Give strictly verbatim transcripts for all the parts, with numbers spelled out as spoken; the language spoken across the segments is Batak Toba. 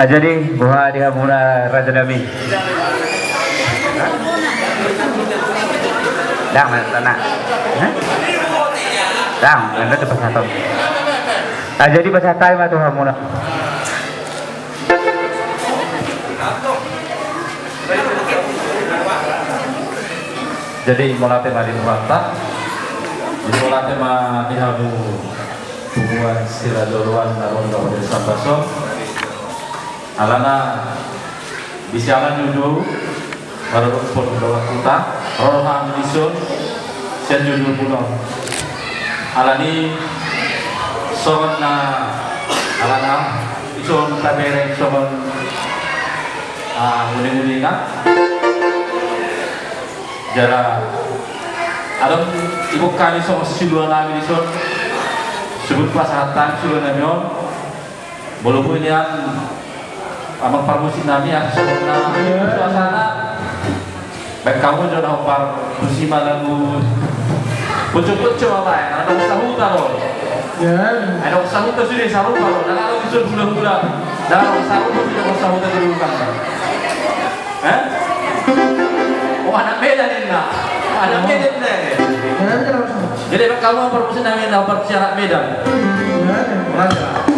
Jadi boha di hamuna raja nami? Dang, mana tanah? Hah? Dang, mana tu pasahaton? Ah, jadi pasahat hami ma tu hamuna. Jadi mauliate ma di Tuhanta, mauliate ma di hamu punguan sila joloan na ro di Sambas on. Alana di sialan jujur, baru pun bawa kuta, roha mison, sian jujur puno. Alani songon na, alana ison tabereng songon, ah, uning-uningan. Jala adong ibuk hami songon silua nami dison. Subut pasahat hami silua nami on. Molo boi nian amang parmusik nami, asa songon na suasana. Baen hamu jo na hombar tusi ma lagu. Poco-poco ma baen, adong sahuta ro. Adong sahuta sude, sarupa ro. Dang adong dison hula-hula. Dang adong sarupa sude, adong sahuta tu dukang. Eh? Oh, anak Medan ninna. Anak Medan ninna. Jadi baen hamu parmusik nami na parmusik anak Medan. Raja.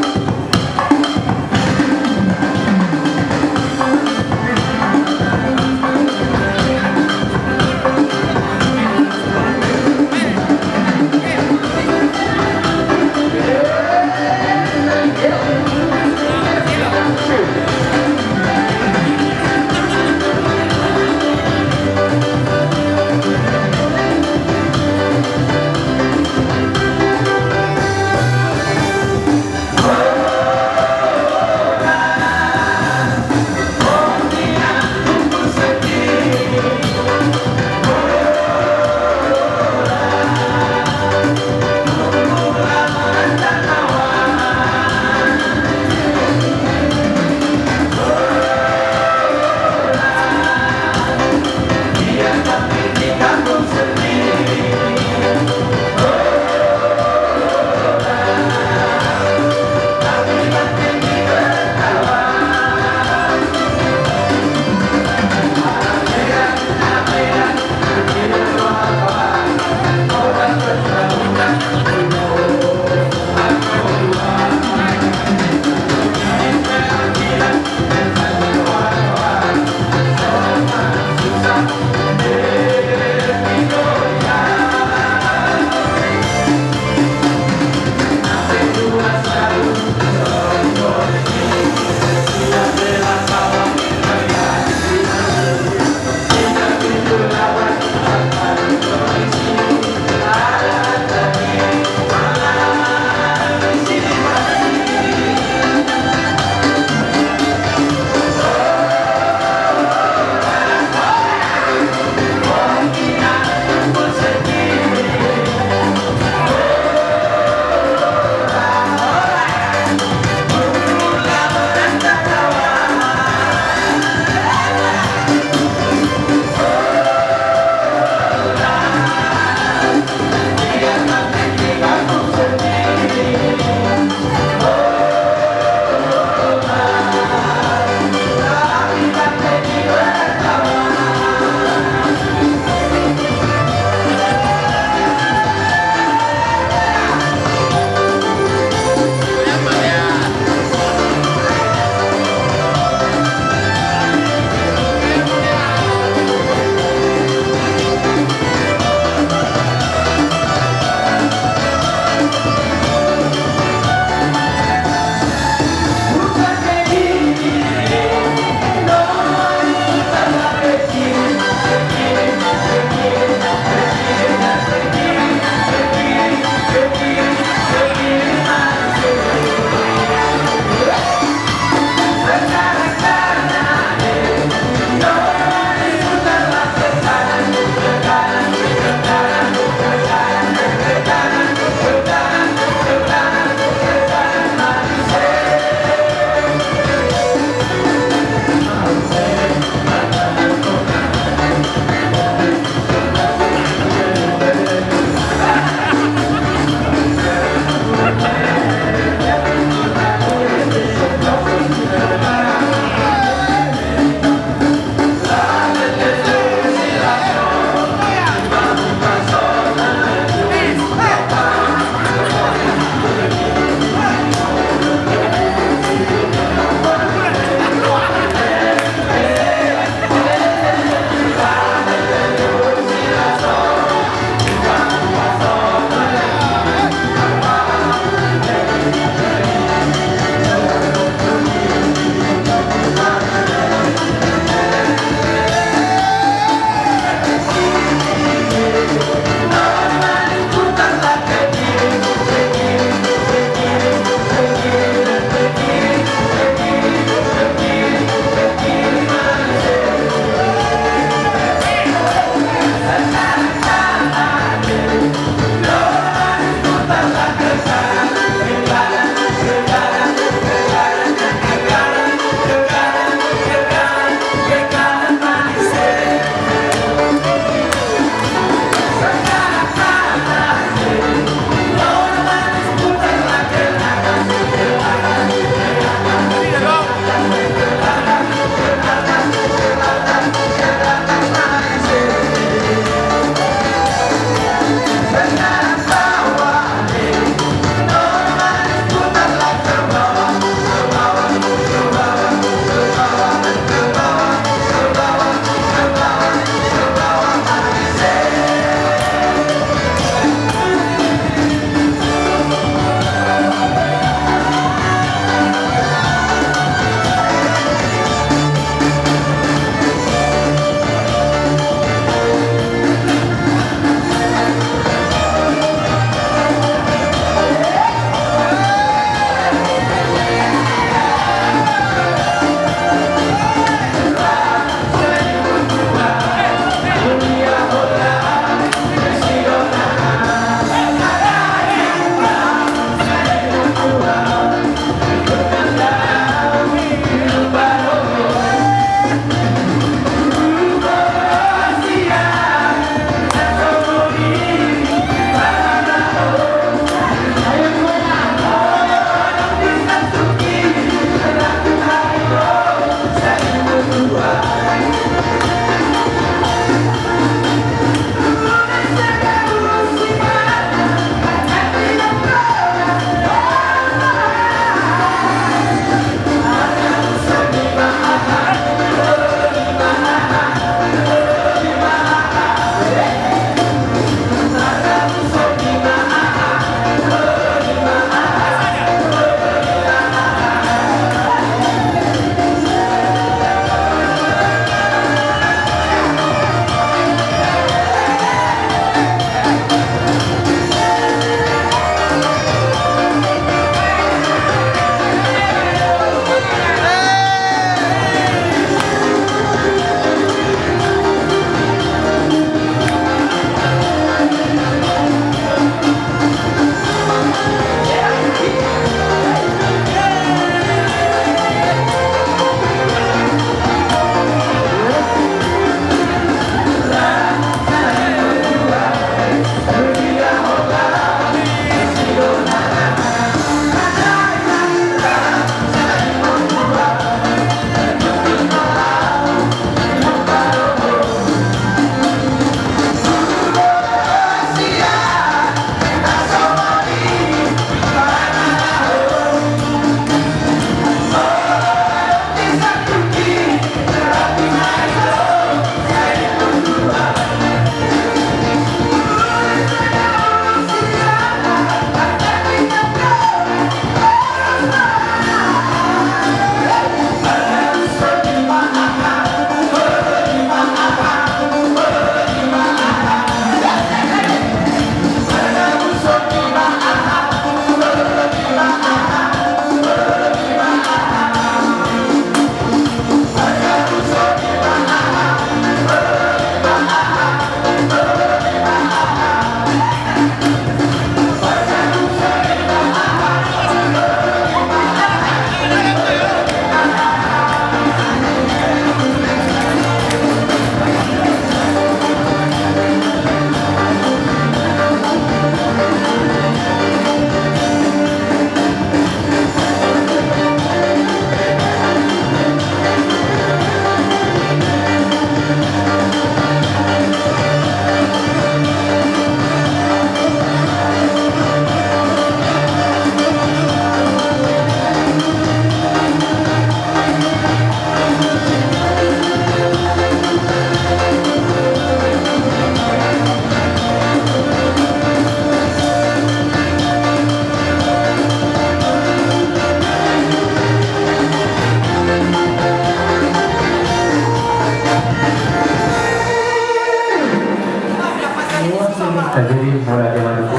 Jadi, mula dia mendukung.